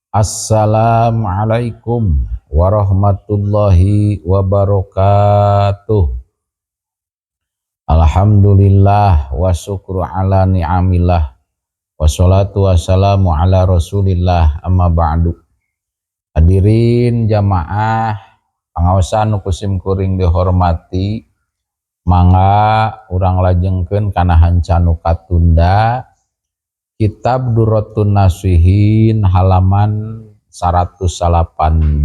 Assalamualaikum warahmatullahi wabarakatuh. Alhamdulillah wa syukru ala ni'amillah, wassalatu wassalamu ala rasulillah, amma ba'du. Hadirin jamaah pangaosan nu ku sim kuring dihormati, mangga urang lajengkeun kana hanca nu katunda, Kitab Durratun Nasihin halaman 118,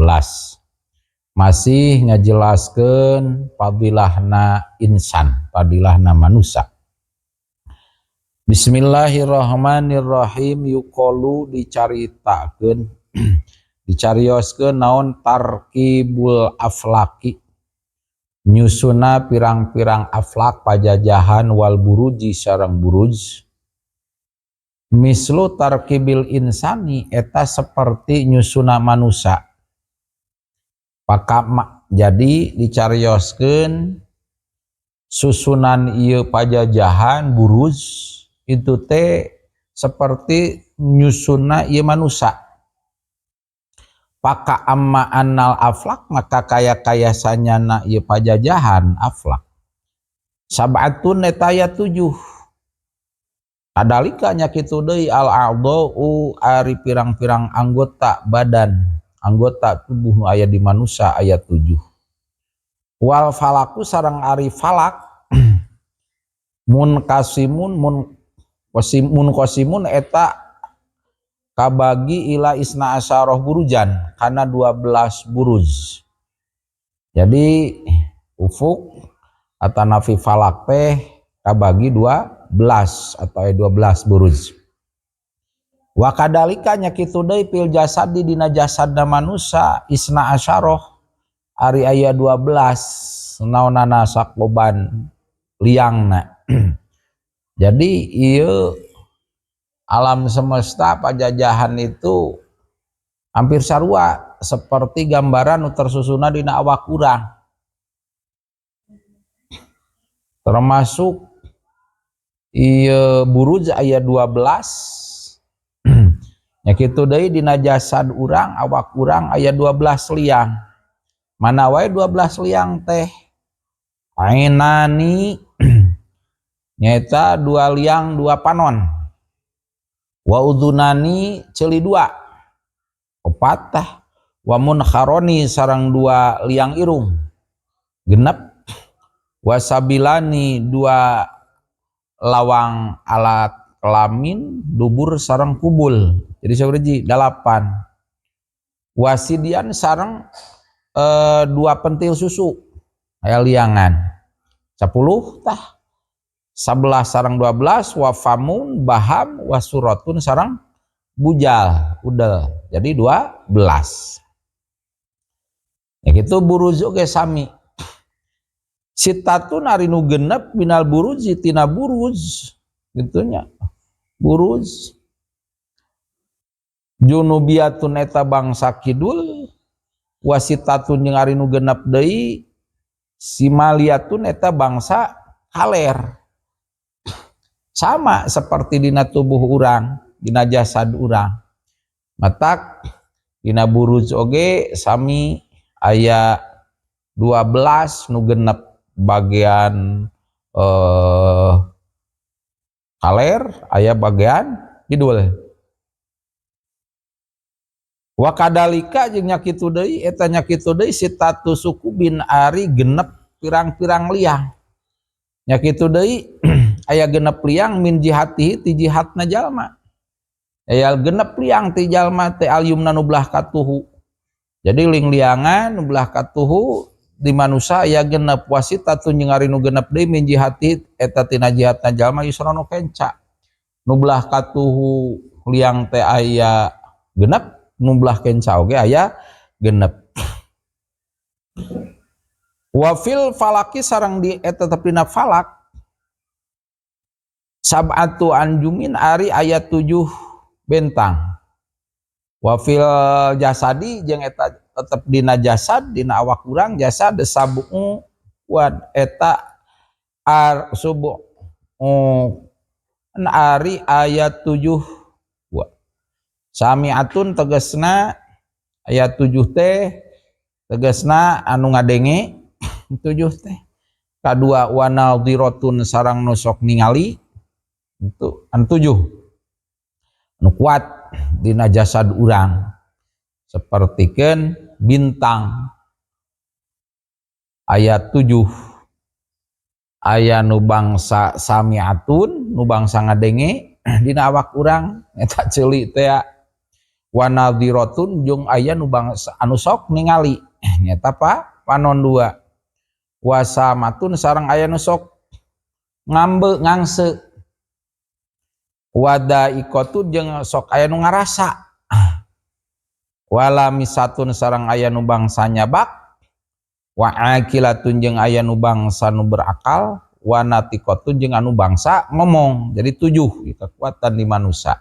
masih ngajelaskeun fadilahna insan, fadilahna manusia. Bismillahirrahmanirrahim. Yuqalu, dicaritakeun, dicarioskeun naon, tarkibul aflaki, nyusuna pirang-pirang aflak, pajajahan, wal buruji, sareng buruj, mislu tarkibil insani, eta seperti nyusuna manusia. Pakama, jadi dicarioskeun susunan ieu pajajahan buruj itu teh seperti nyusuna ieu manusia. Paka amma annal aflak, maka kaya-kaya sanyana ieu pajajahan aflak, sab'atun, eta aya 7. Kadalika, nya kitu deui, al a'dha'u, ari pirang-pirang anggota badan, anggota tubuh nu aya di manusia aya 7. Wal falaku, sareng ari falak, munkasimun mun qasim munqasimun, eta kabagi, ila isna asyarah burujan, kana 12 buruj. Jadi ufuk atanapi falak teh kabagi 12 atau 12 buruj. Wa kadalika, nya kitu deui, fil jasadi, dina jasadna manusia, isna asyarah, ari aya 12 naonana, sakoban, liangna. Jadi ieu alam semesta pajajahan itu hampir sarua seperti gambaran nu tersusuna dina awak urang. Termasuk ieu buruj aya 12. Nya kitu deui dina jasad urang, awak urang aya 12 liang. Mana wae 12 liang teh? Ainani, nyaeta dua liang, dua panon. Wa udhunani, ceuli dua. Opat tah. Wa munkharoni, sareng dua liang irung. 6. Wasabilani, dua lawang alat kelamin, dubur sareng kubul. Jadi sabaraha? 8. Wasidian, sareng dua pentil susu. Aya liangan. 10 tah. 11 sareng 12, wafamun, baham, wasuratun, sareng bujal, udel. Jadi 12. Ya gitu buruj oge sami. Sitatun, ari nu 6, minal buruji, tina buruj gitunya. Buruj junubiyatun, eta bangsa kidul, wasitatun, jeung ari nu 6 deui, simaliyatun, eta bangsa kaler. Sama seperti dina tubuh urang, dina jasad urang. Matak dina buruj oge sami, aya 12, nu 6 bagian kaler, aya bagian kidul. Wa kadalika, jeung nya kitu deui, eta nya kitu deui, sitatu sukubin, ari 6 pirang-pirang liang. Nya kitu deui aya 6 liang, min jihatihi, ti jihatna jalma. Aya 6 liang ti jalma teh, al yumna, nu belah katuhu. Jadi ling-liangan nu belah katuhu di manusia aya 6. Wasitatun, jeung ari nu 6 deui, min jihati, eta tina jihatna jalma, yusra, nu kenca. Nu belah katuhu liang teh aya 6, nu belah kenca oge aya 6. Wa fil falaki, sareng di eta tetep dina falak, sab'atu anjumin, ari aya 7 bentang. Wa fil jasadi, jeung eta tetep dina jasad, dina awak urang, jasad sab'u wan, eta ar subu ari aya 7 wa. Sami'atun tegasna aya 7 teh tegasna anu ngadenge 7 teh. Kadua wa nadhiratun sarang nu sok ningali itu anu 7 anu kuat dina jasad urang sapertikeun bintang aya 7 aya nu bangsa sami'atun nu bangsa ngadenge dina awak urang eta ceuli teh wa nadhiratun jeung aya nu bangsa anu sok ningali nyata pa panon 2 wasamatun sareng aya nu sok ngambe ngangse wadaikotun jeung sok aya nu ngarasa wala misatun sareng aya nu bangsa nyabak wa aqilatun jeung aya nu bangsa nu berakal wa natiqatun jeung anu bangsa ngomong. Jadi 7 kekuatan di manusia.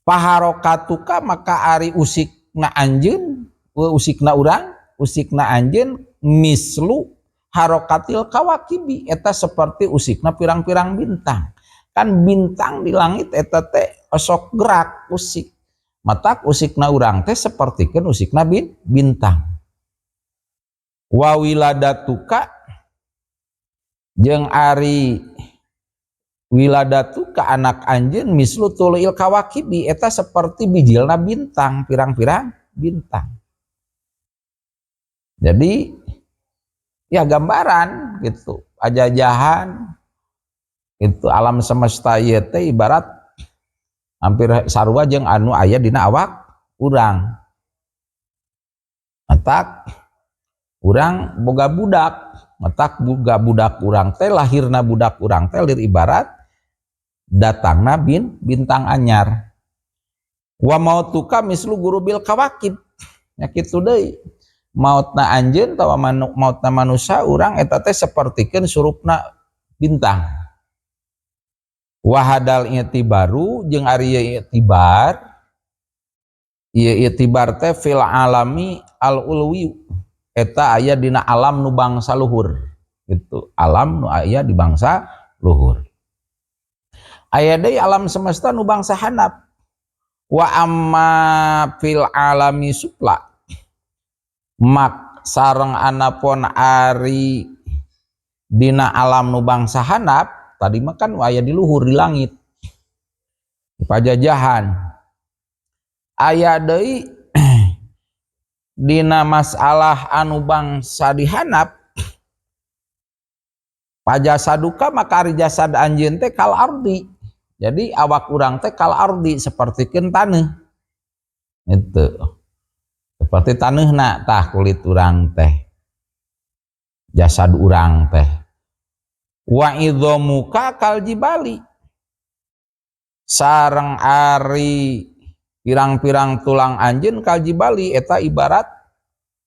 Paharokatuka maka ari usikna anjeun, usikna urang, usikna anjeun mislu harokatil kawakibi eta seperti usikna pirang-pirang bintang. Kan bintang di langit eta teh osok gerak usik. Matak usikna urang teh sapertikeun usikna bintang. Wa wiladatuka jeung ari wiladatu ka anak anjeun mislu tuluil kawakibi eta seperti bijilna bintang, pirang-pirang bintang. Jadi ya gambaran gitu, ajajahan itu alam semesta ieu teh ibarat hampir sarua jeung anu aya dina awak urang. Matak urang boga budak, matak boga budak urang teh lahirna budak urang teh lir ibarat datangna bintang anyar. Wa mautuka mislu gurubil kawakib. Nya kitu deui. Mautna anjeun atawa mautna manusia urang eta teh sapertikeun surupna bintang. Wa hadal i'tibaru jeung ari ieu i'tibar, ieu i'tibar teh fil alami al ulwi eta aya dina alam nu bangsa luhur. Gitu, alam nu aya di bangsa luhur. Aya deui alam semesta nu bangsa handap. Wa amma fil alami supla mak sareng anapun ari dina alam nu bangsa handap tadi mah kan aya di luhur di langit di pajajahan. Aya deui dina masalah anu bangsa di handap pajasaduka maka ari jasad anjeun teh kal ardi. Jadi awak urang teh kal ardi sapertikeun taneuh. Itu. Seperti taneuhna tah kulit urang teh. Jasad urang teh. Wa idzamuka kal jibali. Sareng ari pirang-pirang tulang anjeun kal jibali eta ibarat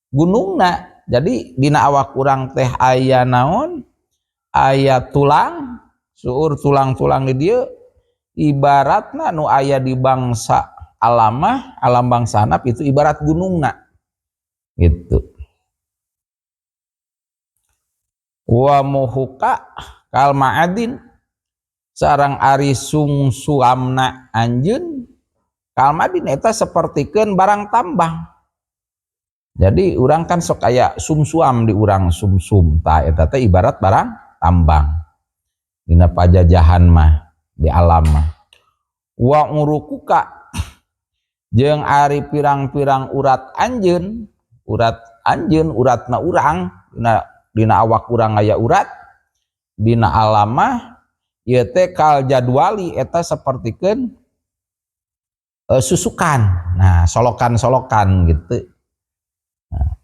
gunungna. Jadi dina awak urang teh aya naon? Aya tulang, seueur tulang-tulang di dieu ibaratna nu aya di bangsa alamah, alam bangsa handap itu ibarat gunungna. Gitu. Wa muhuka kal ma'adin sareng ari sungsuamna anjeun kal ma'adin eta sapertikeun barang tambang. Jadi urang kan sok aya sumsuam di urang sumsum tah eta teh ibarat barang tambang. Dina pajajahan mah di alam mah. Wa urukuka jeung ari pirang-pirang urat anjeun, uratna urang, dina awak urang aya urat, dina alam mah ieu teh kal jadwali eta sapertikeun susukan. Nah, solokan-solokan gitu. Nah,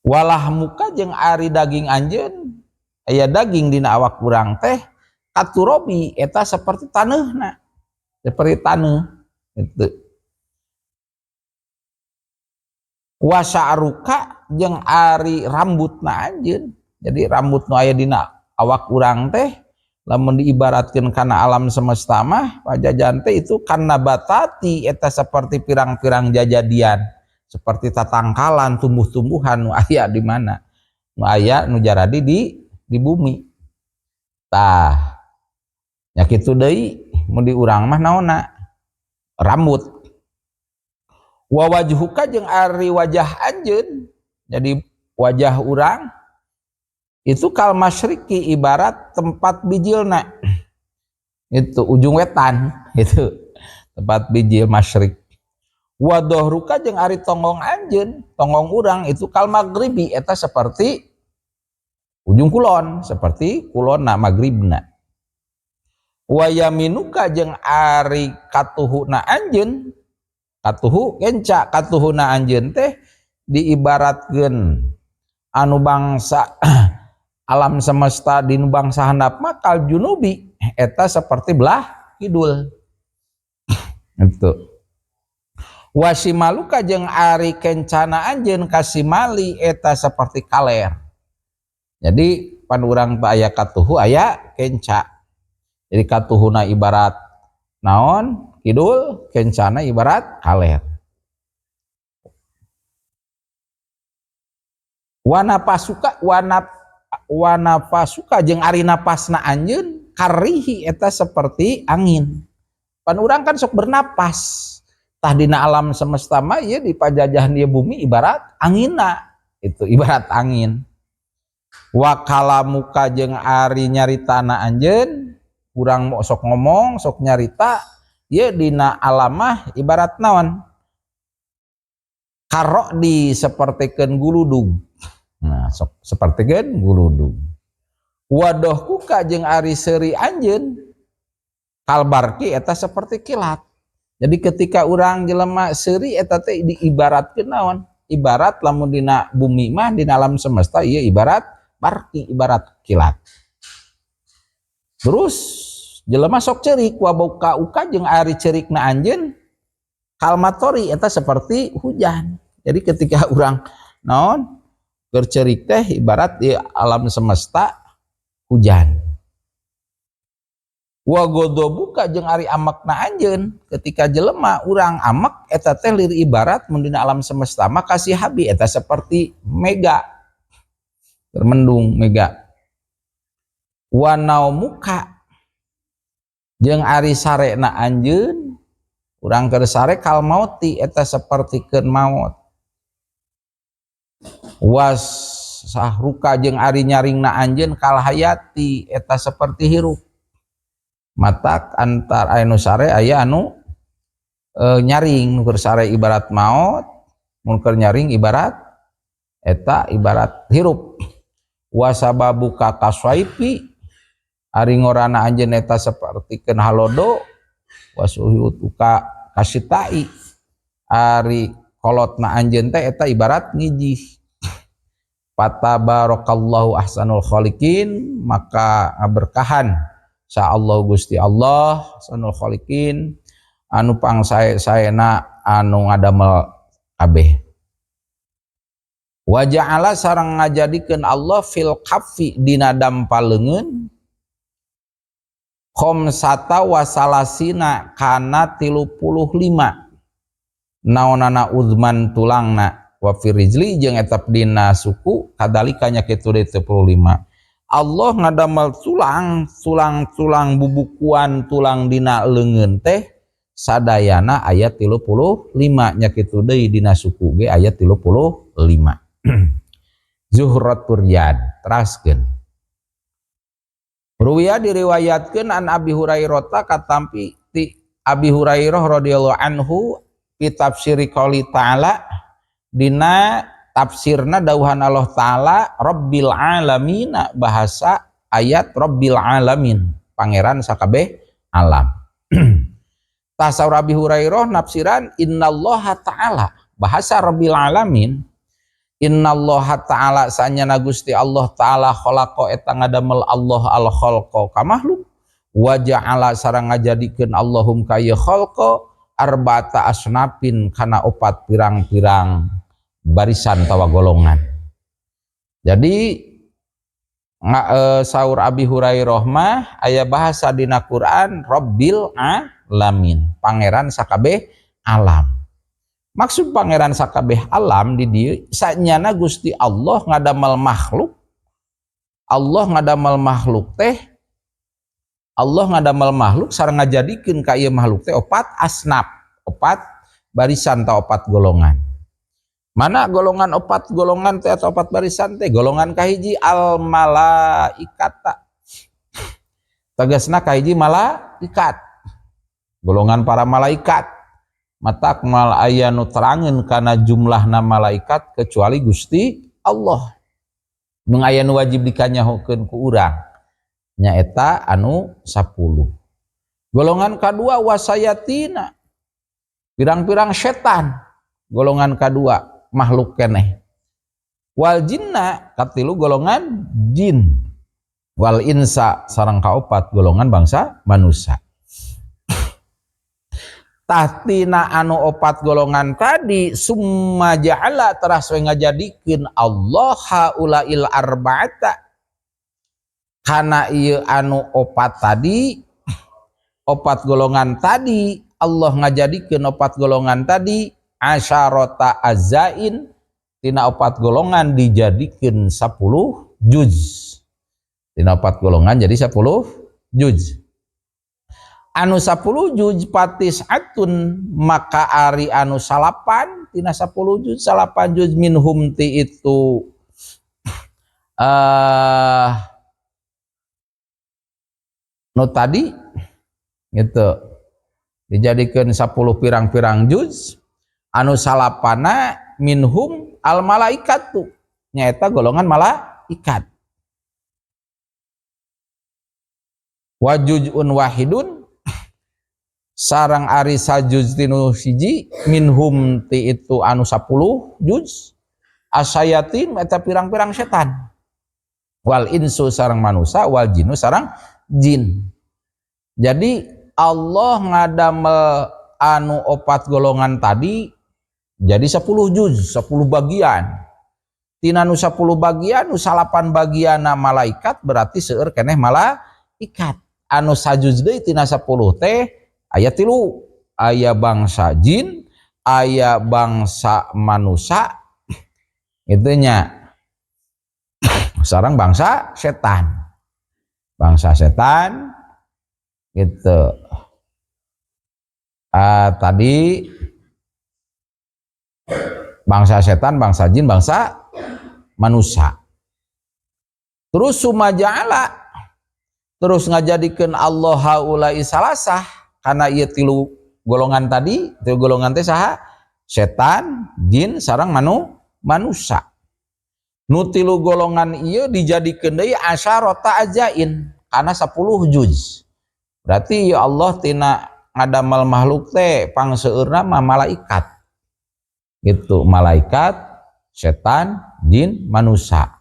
walah muka jeung ari daging anjeun, aya daging dina awak urang teh katurobi eta seperti taneuhna. Seperti taneuh gitu. Wa sya'ruka jeung ari rambutna anjeun. Jadi rambut nu aya dina awak urang teh lamun diibaratkeun kana alam semesta mah pajajan teh itu kana batati eta seperti pirang-pirang jajadian, seperti tatangkalan tumbuh-tumbuhan nu aya di mana, nu aya nu jaradi di bumi. Tah nya kitu deui Mun di urang mah naonna? Rambut. Wa wajhuka jeung ari wajah anjeun, jadi wajah urang itu kal masyriqi ibarat tempat bijilna, itu ujung wetan itu tempat bijil masyrik. Wa dhahruka jeung ari tonggong anjeun, tonggong urang itu kal maghribi eta seperti ujung kulon, seperti kulonna magribna. Wa yaminuka jeung ari katuhuna anjeun, katuhu kenca katuhuna anjeun teh diibaratkeun anu bangsa alam semesta di bangsa handap mah kal junubi eta seperti belah kidul. Itu. Wasimaluka jeung ari kencana anjeun kasimali eta seperti kaler. Jadi pan urang teh aya katuhu aya kenca. Jadi katuhuna ibarat naon? Kidul, kencana ibarat kaler. Wana pasuka wana wana pasuka jeung ari napasna anjeun karihi eta seperti angin. Pan urang kan sok bernapas. Tah dina alam semesta mah ieu di pajajahan ieu bumi ibarat anginna, itu ibarat angin. Wa kalamuka jeung ari nyaritana anjeun, urang mau sok ngomong, sok nyarita, ieu dina alam mah ibarat naon? Karok di sapertikeun guludug. Nah, sok sapertikeun guludug. Wadohkuka jeung ari seuri anjeun kalbarki eta seperti kilat. Jadi ketika urang jelema seuri eta teh diibaratkeun naon? Ibarat lamun dina bumi mah dina alam semesta ieu ibarat barki, ibarat kilat. Terus jelema sok ceurik wa buka uka jeung ari ceurikna anjeun kalmatori eta seperti hujan. Jadi ketika urang naon keur ceurik teh ibarat di alam semesta hujan. Wa godobuka jeung ari amakna anjeun ketika jelema urang amak eta teh lir ibarat mun dina alam semesta mah kasih habi eta seperti mega termendung mega. Wa naumuka jeung ari sarena anjeun urang keur sare kal mauti eta sapertikeun maot. Was sahruka jeung ari nyaringna anjeun kal hayati eta seperti hirup. Matak antar anu sare aya anu nyaring, nu keur sare ibarat maot, mun keur nyaring ibarat eta ibarat hirup. Wasababuka kaswaipi ari ngorana anjeun eta sapertikeun halodo, wasuhutuka kasitai ari kolotna anjeun teh eta ibarat ngijih. Fatabarakallahu ahsanul khaliqin, maka ngaberkahan sa Allah Gusti Allah ahsanul khaliqin anu pangsae-saena anu ngadamel kabeh. Wa ja'ala sareng ngajadikeun Allah fil kaffi dina dampa leungeun khamsata wa salasina kana 35 naonana uzman tulangna wa firijli jeung eta dina suku kadalika nya kitu deui 35. Allah ngadamel tulang, tulang-tulang bubukuan tulang dina leungeun teh sadayana aya 35 nya kitu deui dina suku ge aya 35. Zuhratur Riyad teraskeun. Ruwiya diriwayatkeun an Abi Hurairah katampi ti Abi Hurairah radhiyallahu anhu fi tafsiri qouli ta'ala dina tafsirna dawuhan Allah ta'ala Rabbil alamin, bahasa ayat Rabbil alamin, pangeran sakabeh alam. Tasawur Abi Hurairah nafsiran innallaha ta'ala, bahasa Rabbil alamin, innallaha ta'ala sanyana Gusti Allah ta'ala khalaqa eta ngadamel Allah al khalqa ka makhluk, wa ja'ala sareng ngajadikeun Allahum ka ieu khalqa arba'ata asnafin kana opat pirang-pirang barisan tawa golongan. Jadi saur Abi Hurairah mah aya bahasa dina Quran Rabbil alamin, pangeran sakabeh alam. Maksud pangeran sakabeh alam di dieu sanyana Gusti Allah ngadamel makhluk. Allah ngadamel makhluk teh Allah ngadamel makhluk sareng ngajadikeun ka ieu makhluk teh opat asnaf, opat barisan atau opat golongan. Mana golongan opat golongan teh atau opat barisan teh? Golongan kahiji al malaikata. Tegasna kahiji malaikat. Golongan para malaikat. Matak mal aya nu terangeun kana jumlahna malaikat kecuali Gusti Allah. Nu aya nu wajib dikanyahokeun ku urang nyaeta anu 10. Golongan kadua wasayatina, pirang-pirang setan. Golongan kadua makhluk keneh. Wal jinna katilu golongan jin. Wal insa sareng kaopat golongan bangsa manusia. Tahtina anu opat golongan tadi summa ja'ala teras we ngajadikeun Allah haulail arba'ata kana ieu anu opat tadi, opat golongan tadi Allah ngajadikeun opat golongan tadi asyarata azain, tina opat golongan dijadikeun 10 juz. Tina opat golongan jadi 10 juz. Anu 10 juz patis atun maka ari anu salapan tina 10 juz, salapan juz minhum ti itu nu tadi gitu dijadikan 10 pirang-pirang juz, anu salapana minhum al malaikat tu nyaeta golongan malaikat. Wa juz'un wahidun sarang ari sajuz tinu siji minhum ti itu anu 10 juz asayatin eta pirang-pirang setan. Wal insu sarang manusia, wal jinnu sarang jin. Jadi Allah ngadamel anu opat golongan tadi jadi 10 juz, 10 bagian. Tina nu 10 bagian, nu 8 bagianna malaikat berarti seueur keneh malaikat. Anu sajuz deui tina 10 teh aya tilu, aya bangsa jin, aya bangsa manusia, itunya sareng bangsa setan. Bangsa setan gitu. Tadi bangsa setan, bangsa jin, bangsa manusia. Terus sumaja'ala terus ngajadikeun Allah haula'i salasah karena ieu tilu golongan tadi, tilu golongan teh saha? Setan, jin, sareng manusia. Nu tilu golongan ieu dijadikeun deui asyarata ajain karena 10 juz. Berarti ya Allah tina ngadamel makhluk teh pangseueurna mah malaikat. Gitu, malaikat, setan, jin, manusia.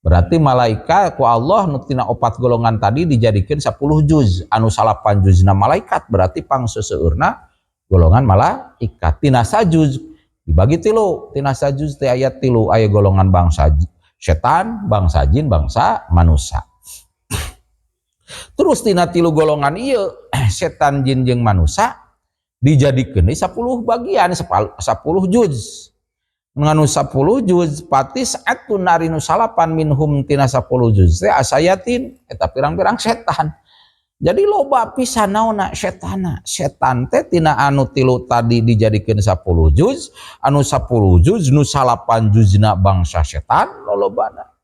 Berarti malaikat ku Allah nu tina opat golongan tadi dijadikeun 10 juz, anu 8 juzna malaikat berarti pangseueurna golongan malaikat. Tina sajuz dibagi tilu, tina sajuz teh aya tilu, aya golongan bangsa setan, bangsa jin, bangsa manusia. Terus tina tilu golongan ieu setan, jin jeung manusia dijadikeun 10 bagian, 10 juz. Nganu 10 juz patis atun ari nu salapan minhum tina 10 juz teh asayatin eta pirang-pirang setan. Jadi loba pisan naonna setana. Setan teh tina anu tilu tadi dijadikeun 10 juz, anu 10 juz nu 8 juzna bangsa setan lolobana.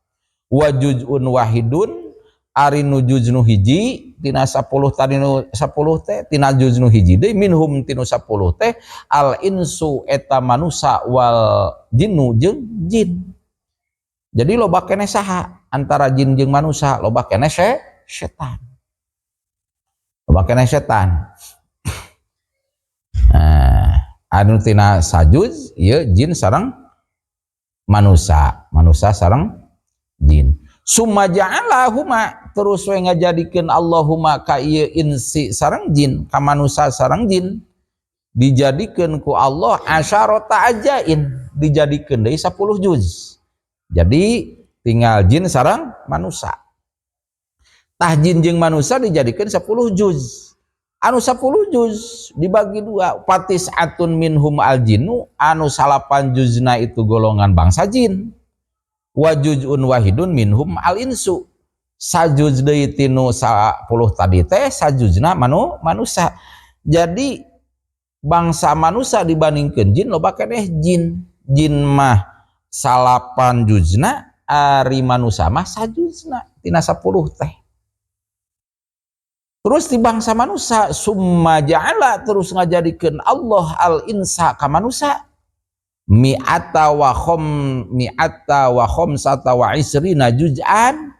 Wa juz'un wahidun ari nu juz nu hiji tina 10 tadi nu 10 teh tina juz nu hiji deui minhum tinu 10 teh al insu eta manusa wal jinnu jeung jin. Jadi loba keneh saha antara jin jeung manusa, loba keneh setan. Loba keneh setan. Nah, anu tina sajuz ieu jin sareng manusa, manusa sareng jin. Summa ja'alahuma terus we ngajadikeun Allahumma ka ieu insi sareng jin, ka manusa sareng jin dijadikeun ku Allah asyarata ajain, dijadikeun deui 10 juz. Jadi tinggal jin sareng manusa. Tah jin jeung manusa dijadikeun 10 juz. Anu 10 juz dibagi dua, patis atun minhum al jinnu, anu 8 juzna itu golongan bangsa jin. Wa juz'un wahidun minhum al insu. Sajuz deui tinu 10 tadi teh sajuzna manusia. Jadi bangsa manusia dibandingkeun jin loba keneh jin. Jin mah 9 juzna, ari manusia mah sajuzna tina 10 teh. Terus di bangsa manusia summa ja'ala terus ngajadikeun Allah al insa ka manusia mi'ata wa khom mi'ata wa khamsata wa isrina juz'an.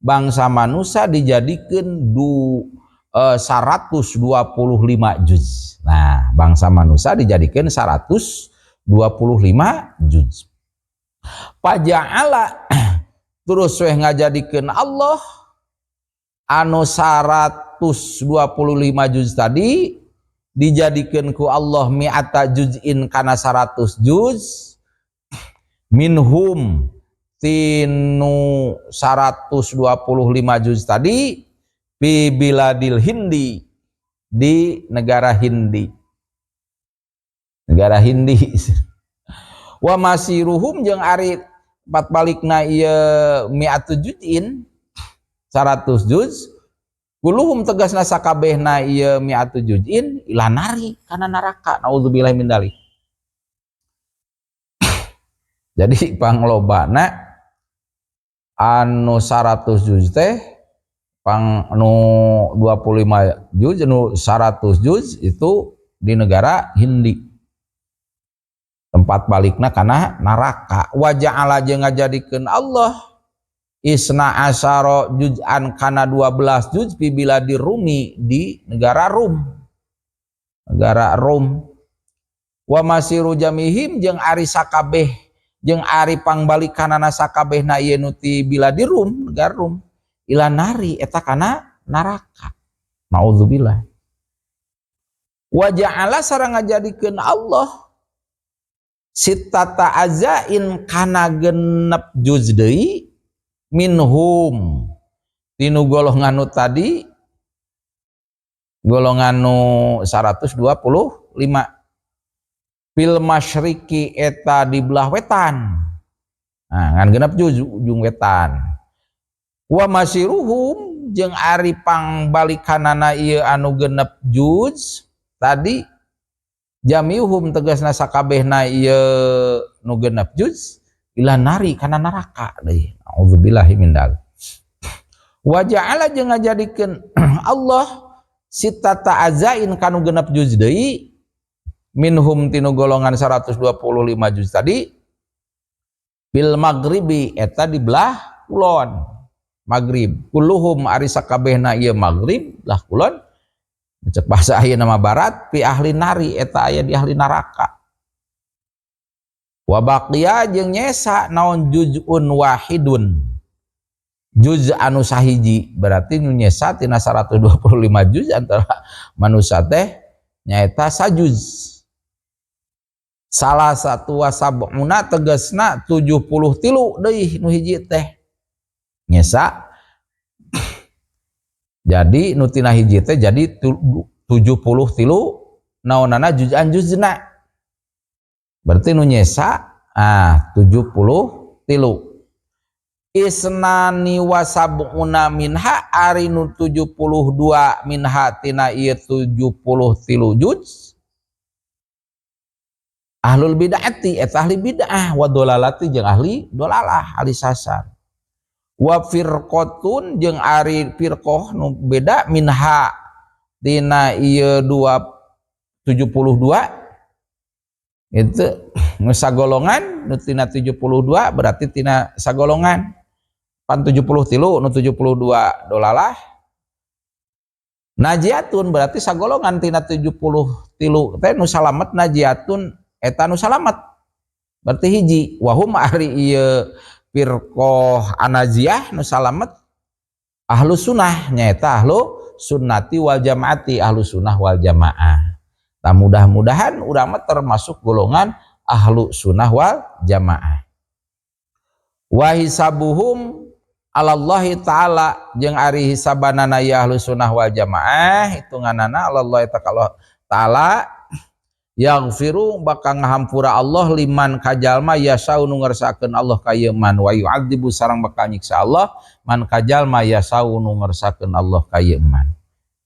Bangsa manusia dijadikan 125 juz. Nah, bangsa manusia dijadikan 125 juz. Paja'ala terus weh ngajadikeun Allah anu 125 juz tadi dijadikeun ku Allah mi'ata juz'in kana 100 juz minhum tinu 125 juz tadi fi biladil Hindi, di negara Hindi. Negara Hindi. Wa masiruhum jeung ari pat balikna ieu mi'atu juz'in 100 juz kulluhum tegasna sakabehna ieu mi'atu juz'in ila nari kana neraka, naudzubillahi min dzalik. Jadi panglobana anu 100 juz teh pang nu 25 juz nu 100 juz itu di negara Hindi. Tempat balikna kana neraka. Wa ja'ala jeung ngajadikeun Allah isna asyara juz'an kana 12 juz fi biladir Rumi, di negara Rum. Negara Rum. Wa masiru jamihim jeung ari sakabeh jeung ari pangbalikanana sakabehna ieu nu ti biladir Rum, negara Rum, ila nari eta kana neraka. Naudzubillah. Wa ja'ala sareng ngajadikeun Allah sittata azain kana genep juz deui minhum tinu golongan nu tadi, golongan nu 125 fil masyriqi eta di belah wetan. Nah, ngan genep juz ujung wetan. Wa masiruhum jeung ari pangbalikanana ieu anu genep juz tadi jamiuhum tegasna sakabehna ieu nu genep juz ila nari kana neraka deui, naudzubillahi min dzalik. Wa ja'ala jeung ngajadikeun Allah sittata azain kanu genep juz deui minhum tinu golongan 125 juz tadi bil maghribi eta di belah kulon maghrib. Kulluhum ari sakabehna ieu maghrib belah kulon, cek bahasa ayeuna nama barat, pi ahli nari eta aya di ahli neraka. Wa baqiya jeung nyesa naon juz'un wahidun juz anu sahiji, berarti nu nyesa tina 125 juz antara manusia teh nyaeta sajuz. Salah satu wasabuna tegasna 73 deui nu hiji teh nyesa. Jadi nu tina hiji teh jadi 73 naonana juz'an juzna. Berarti nu nyesa 73. Isnani wasabuna minha ari nu 72 minha tina ieu 73 juz ahlul bid'ati eta ahli bid'ah wa dolalati jeung ahli dolalah ahli sasar. Wa firqatun jeung ari firqah nu beda minha tina ieu 272 itu nu sagolongan nu tina 72 berarti tina sagolongan pan 73 nu 72 dolalah najiatun berarti sagolongan tina 73 teh nu salamet najiatun eta nu salamet berarti hiji wahum ari ieu firqah anajiah nu salamet ahlu sunnah nyaeta ahlu sunnati wal jamaati ahlu sunnah wal jamaah. Nah, mudah-mudahan urang mah termasuk golongan ahlu sunnah wal jamaah. Wa hisabuhum alallahi ta'ala jeung ari hisabanana ya ahlu sunnah wal jamaah hitunganana alallahi ta'ala Yaghfiru bakal ngahampura Allah liman kajalma yasau nu ngersakeun Allah ka ieu man, wa yu'adzibu sareng bakal nyiksa Allah man kajalma yasau nu ngersakeun Allah ka ieu man.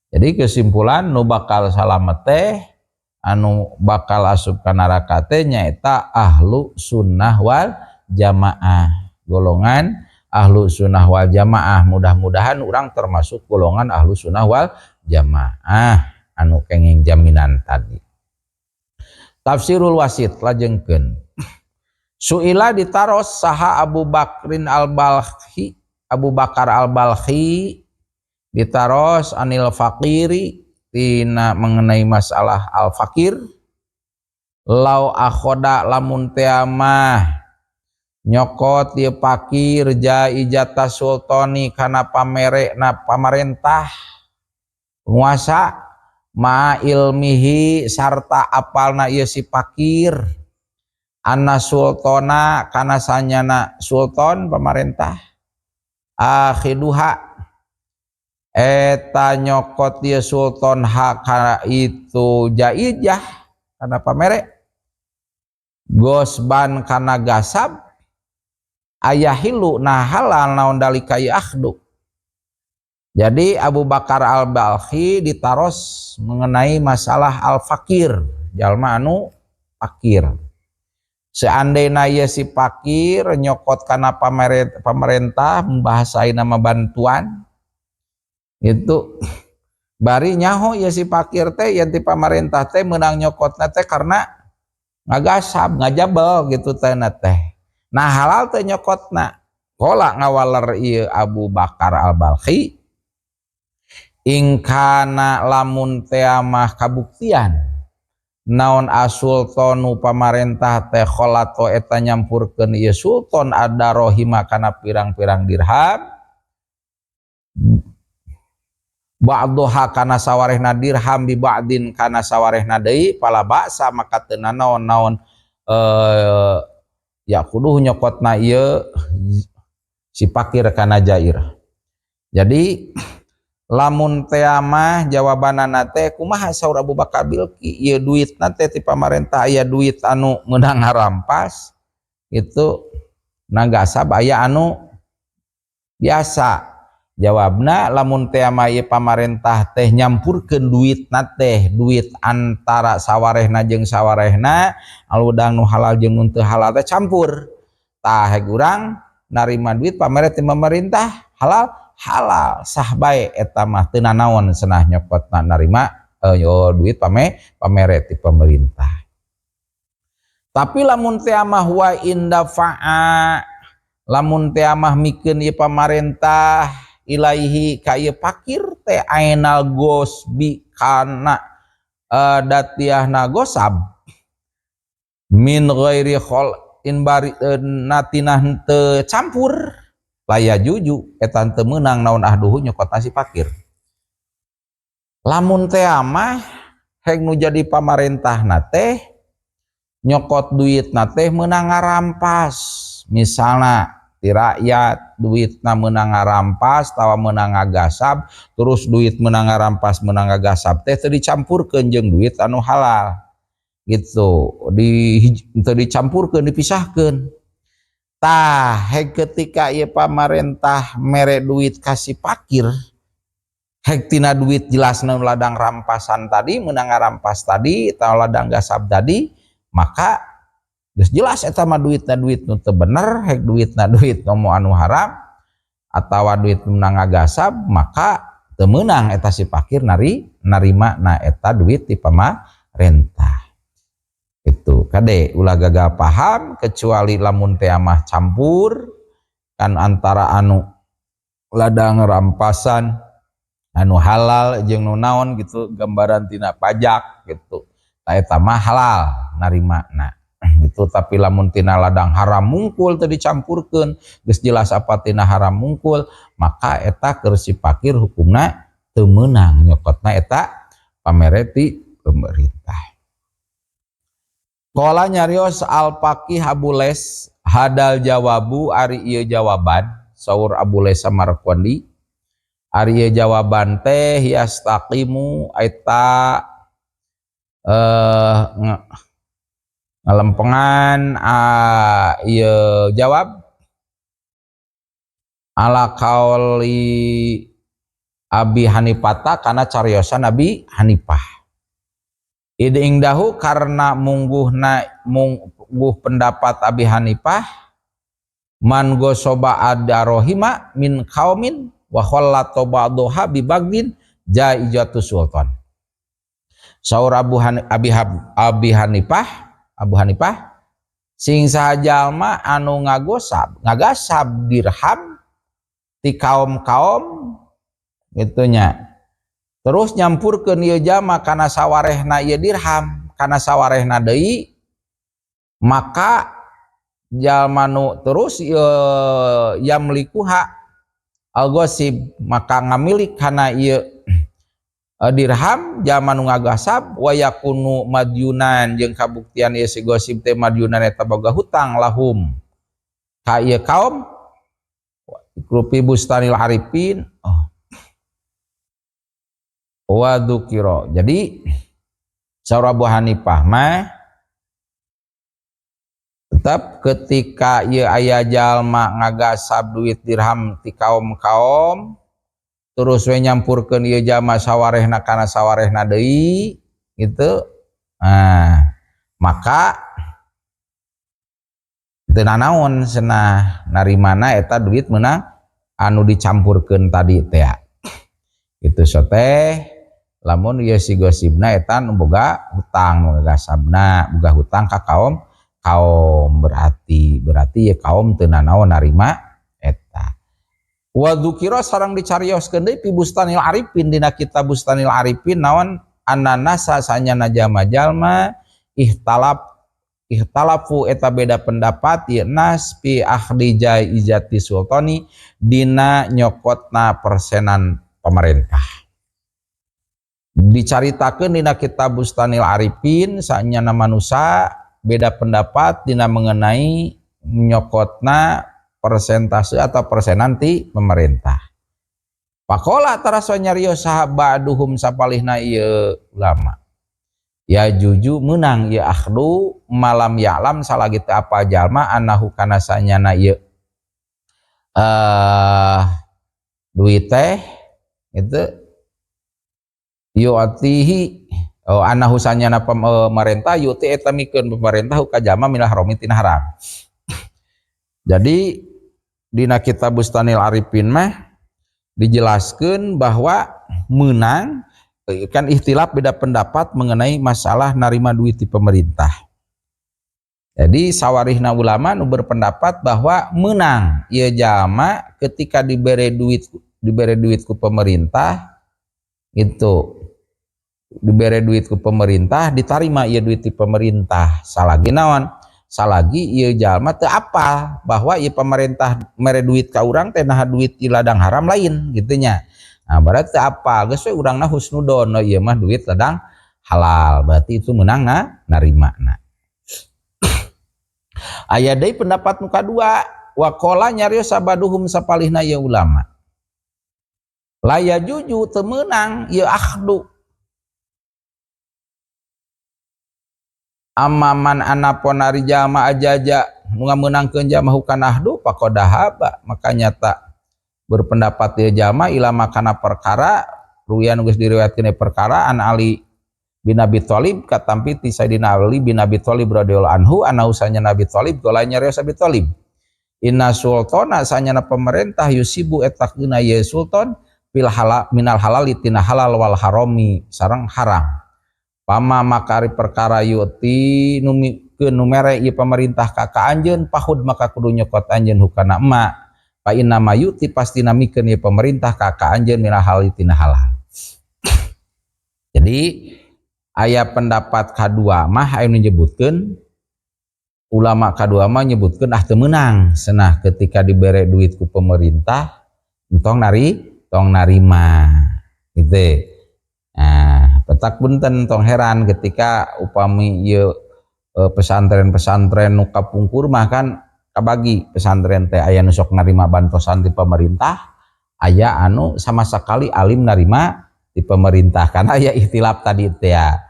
Jadi kesimpulan, nu bakal salamet teh, anu bakal asup ka neraka teh, nyaeta Ahlu Sunnah wal Jamaah, golongan Ahlu Sunnah wal Jamaah. Mudah-mudahan orang termasuk golongan Ahlu Sunnah wal Jamaah anu kenging jaminan tadi. Tafsirul Wasit lajengkeun. Suila ditaros saha Abu Bakrin Al-Balkhi, Abu Bakar Al-Balkhi ditaros anil faqiri tina mengenai masalah al-fakir. Lau akhoda lamun tea mah nyokot ieu fakir jaijata sultani kana pamere na pamarentah, penguasa, ma ilmihi sarta apalna ieu si fakir anna sultona kana sanyana sultan, pamarentah, akhiduha eta nyokot ieu sultan hak itu jaijah kana pamere gosban kana gasab, ayahilu nah halal naon dalika ieu akhdu? Jadi Abu Bakar Al-Balkhi ditaros mengenai masalah al-fakir, jalma anu fakir. Seandainya ya si fakir nyokot karena pemerintah, membahasai nama bantuan itu, bari nyaho ya si fakir teh yang ti pamarentah teh menang nyokotna teh karena ngagasab, ngajabel gitu teh teh. Nah, halal teh nyokotna? Qala ngawaler ieu Abu Bakar Al-Balkhi, ingkana lamun tea mah kabuktian naon asultonu pamarentah teh kholato eta nyampurkeun ieu sultan ad-darohima kana pirang-pirang dirham, ba'doha kana sawarehna dirham, bi ba'din kana sawarehna deui, fala ba'sa maka teu naon-naon ya kudu nyokotna ieu si fakir kana jair. Jadi lamun tea mah jawabanana teh kumaha? Saur Abu Bakar Bilki, ieu duitna teh ti pamarentah aya duit anu meunang ngarampas itu nagasab, aya anu biasa. Jawabna, lamun tea mah ieu pamarentah teh nyampurkeun duitna teh, duit antara sawarehna jeung sawarehna, aludang nu halal jeung nu teu halal teh campur, tah urang narima duit pamere ti pemerintah halal, halal sah bae eta mah, teu nanaon cenah nyokotna narima yo duit pamere ti pemerintah. Tapi lamun teh mah wa indafa'a lamun teh mah mikeun ieu pamarentah ilaihi ka ieu fakir teh ainal gosbi kana datiahna gosab min ghairi khol in bari natinah teu campur, laya juju eta teu meunang naon ahduhu nyokotna si fakir. Lamun teh mah hek nu jadi pamarentahna teh nyokot duitna teh meunang ngarampas, misalna ti rakyat duitna meunang ngarampas tawa meunang ngagasab, terus duit meunang ngarampas meunang ngagasab teh teu dicampurkeun jeung duit anu halal gitu, di teu dicampurkeun, dipisahkeun. Tah hek ketika ieu pamarentah mere duit kasih fakir, hek tina duit jelasna ladang rampasan tadi, meunang ngarampas tadi atau ladang gasab tadi, maka geus jelas eta mah duitna duit nu teu bener. Hek duitna duit nu anu haram atawa duit meunang ngagasab, maka teu meunang eta si fakir narima na eta duit ti pamarentah itu. Kade ulah gagal paham, kecuali lamun teh mah campur kan antara anu ladang rampasan anu halal jeung nu naon gitu, gambaran tina pajak gitu, tah eta mah halal narima na gitu. Tapi lamun tina ladang haram mungkul, teu dicampurkeun, geus jelas apa tina haram mungkul, maka eta keur si fakir hukumna teu meunang nyokotna eta pamere ti pemerintah. Qala nyarios al faqih Abu Les, hadal jawabu ari ieu jawaban, saur Abu Les Samarqandi, ari ieu jawaban teh yastaqimu eta. Ngalempengan ieu jawab ala kauli Abi Hanifata kana cariosan Abi Hanifah. Id ingdahu karena mungguhna mungguh pendapat Abi Hanifah man gosoba adarohima min kaumin wa khallata ba'daha bi bagdin jaizatu sultan. Saur Abu Hanifah sing saha jalma anu ngagosab ngagasab dirham ti kaum-kaum gitunya, terus nyampurkeun ieu jalma kana sawarehna ieu dirham kana sawarehna deui, maka jalma nu terus ieu yamlikuha al-ghasib maka ngamilik kana ieu dirham jalma nu ngagasab wa yakunu madyunan jeung kabuktian ieu si gosib teh madyunan eta boga hutang lahum ka ieu kaum rupi bustanil arifin. Oh, wa dzukira. Jadi saur Abu Hanifah mah tetap ketika ieu aya jalma ngagasab duit dirham ti kaum-kaum terus we nyampurkeun ieu jalma sawarehna kana sawarehna deui gitu, nah maka teu nanaon cenah narimana eta duit meunang anu dicampurkeun tadi teh gitu. So teh lamun ieu si gosibna eta nu boga hutang, nu ngagasabna boga hutang ka kaum kaum, berarti ieu kaum teu nanaon narima eta. Wa dzukira sareng dicarioskeun deui fi Bustanil Arifin dina kitab Bustanil Arifin naon ananasa sanyana jalma-jalma ikhtalafu eta beda pendapat ieu nas fi akhdi jaizati sultani dina nyokotna persenan pemerintah. Dicaritakeun dina kitab Bustanil Arifin sanyana manusa beda pendapat dina mengenai nyokotna persentase atau persenan ti pemerintah. Pakola tarasa nyarios saha ba'duhum sapalihna ieu ulama. Ya juju menang ieu akhdu malam ya'lam salagi teu apa jalma annahu kana sanyana ieu duit teh itu yu'tihi oh, annahu sanyana pemerintah yu'ti eta mikeun pemerintah ka jalma minal harami tina haram. Jadi dina kitab Bustanil Arifin mah dijelaskan bahwa menang kan ikhtilaf beda pendapat mengenai masalah narima duit di pemerintah. Jadi sawarihna ulama nu berpendapat bahwa menang ieu jalma ketika dibere duit ku pemerintah itu dibere duit ku pemerintah ditarima ieu duit di pemerintah salagi naon salagi ieu jalma teu apal bahwa ieu pemerintah mere duit ka urang teh naha duit di ladang haram lain gitu nya. Nah berarti teu apal geus we urangna husnudon no ieu mah duit ladang halal berarti itu menang na narima na. Aya deui pendapat nu kadua waqala nyarios sabaduhum sapalihna ieu ulama la yajuju teu meunang ieu akhdu amaman anapon ari jalma ajaja nu ngameunangkeun jalma hukana ahdu faqadahaba maka nyata berpendapat ieu jalma ilama kana perkara ruwian geus diriwayatkeun perkara an Ali bin Abi Thalib katampi ti Sayyidina Ali bin Abi Thalib radhiyallahu anhu ana usanya Nabi Thalib gola nyarios Abi Thalib inna sultana sanyana pemerintah yusibu eta keuna ye sultan fil halal minal halal tina halal wal harami sareng haram. Pama makari perkara yuti numikeun nu mere ieu pemerintah ka ka anjeun pahud maka kudu nyokot anjeun hukana emak fa inna ma yuti pasti namikeun ieu pemerintah ka ka anjeun minal halal tina halal. Jadi aya pendapat kadua mah aya nu nyebutkeun ulama kadua mah nyebutkeun ah teu meunang cenah ketika dibere duit ku pemerintah entong nari tong narima gitu. Nah, petak punten tong heran ketika upami ieu pesantren-pesantren nu kapungkur mah kan kabagi pesantren teh aya nu sok narima bantosan ti pemerintah, aya anu sama sekali alim narima di pemerintah karena aya ikhtilaf tadi teh ya.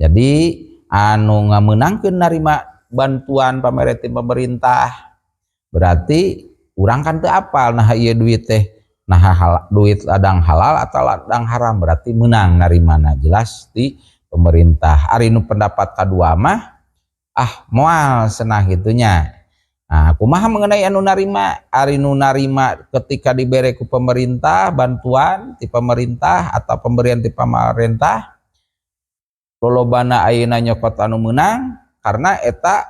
Jadi anu ngamenangkeun narima bantuan pamere ti pemerintah, berarti urang kan teu apal nah ieu duit teh nah duit ladang halal atau ladang haram, berarti menang narimana jelas di pemerintah. Ari nu pendapat kadua mah ah moal senah gitunya. Nah, kumaha mengenai anu narima? Ari nu narima ketika dibere ku pemerintah, bantuan ti pemerintah atau pemberian ti pemerintah, lolobana ayeuna nyokot anu meunang karena eta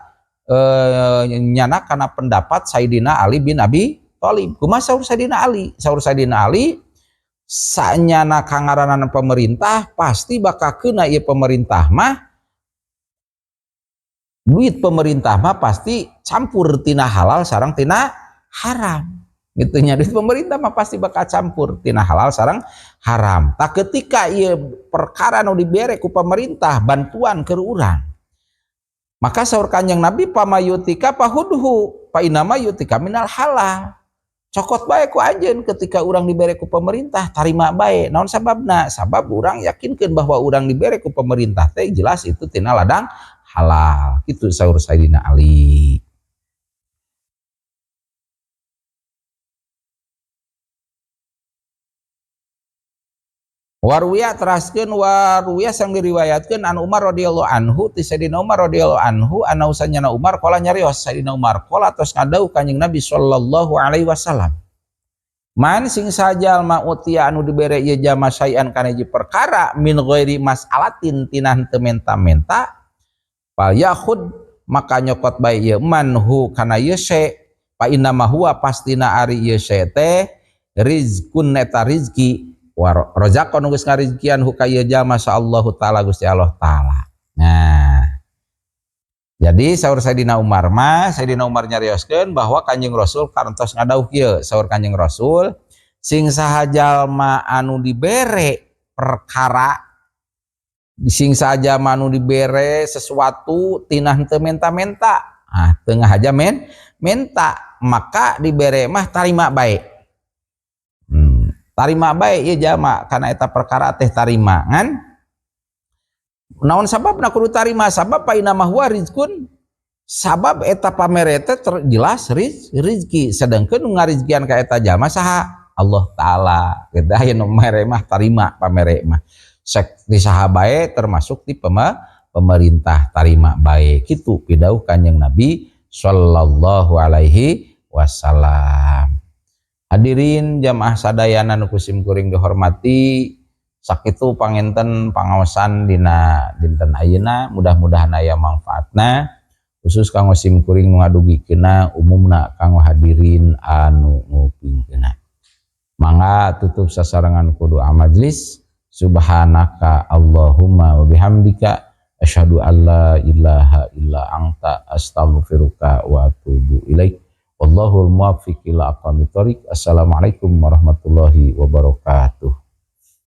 nyana kana pendapat Sayyidina Ali bin Abi Thalib. Kumaha saur Sayyidina Ali? Saur Sayyidina Ali sanyana kangaranan pemerintah pasti bakal kena ieu pemerintah mah, duit pemerintah mah pasti campur tina halal sareng tina haram gitunya. Duit pemerintah mah pasti bakal campur tina halal sareng haram. Tak ketika ieu perkara nu dibere ku pemerintah bantuan ke urang, maka saur Kanjeng Nabi pamayutika pahudhu fa inama yutika minal halal. Cokot bae ku anjeun ketika urang dibere ku pemerintah, tarima bae. Naon sababna? Sabab urang yakinkeun bahwa urang dibere ku pemerintah teh jelas itu tina ladang halal. Itu saur Sayyidina Ali. Waruya teraskeun waruya sang diriwayatkeun an Umar radhiyallahu anhu ti Sayyidina Umar radhiyallahu anhu ana usanyana Umar qala nyarios Sayyidina Umar qala tos ngadauh Kanjeng Nabi sallallahu alaihi wasallam, man sing sajalma utia anu dibere ieu jalma sayan kana hiji perkara min ghairi mas'alatin tina henteu menta-menta, fal yakhud maka nyokot bae ieu man hu kana ieu se fa inna ma huwa pastina ari ieu se teh rizkun eta rizki wa rozaqon geus ngarizkian hu ka ieu jalma Allahu taala Gusti Allah taala. Nah, jadi saur Sayyidina Umar mah, Sayyidina Umar nyarioskeun bahwa Kanjeng Rasul karantos ngadauh kieu, saur Kanjeng Rasul sing saha jalma anu dibere perkara, sing saha jalma anu dibere sesuatu tina henteu menta-menta, ah tengah aja menta, maka dibere mah tarima bae. Tarima bae ieu jalma kana eta perkara teh tarima ngan naon sababna kudu tarima? Sabab fa inna ma huwa rizqun, sabab eta pamere teh jelas rizki, sedangkeun nu ngarizkian ka eta jalma saha? Allah taala. Kitu aya nu mere mah tarima pamere mah sek di saha bae termasuk di pemerintah tarima bae. Kitu pidauh Kanjeng Nabi sallallahu alaihi wasallam. Hadirin jamaah sadayana nu kusim kuring dihormati, sakitu panginten pangaosan dina dinten ayeuna, mudah-mudahan aya manfaatna khusus kanggo sim kuring nu ngadugikeunna, umumna kanggo hadirin anu ngupingkeunna. Mangga tutup sasarengan ku doa majlis. Subhanaka Allahumma wa bihamdika asyhadu alla ilaha illa anta astaghfiruka wa atubu ilaik. Wallahul muwaffiq ila aqwamit thoriq. Assalamualaikum warahmatullahi wabarakatuh.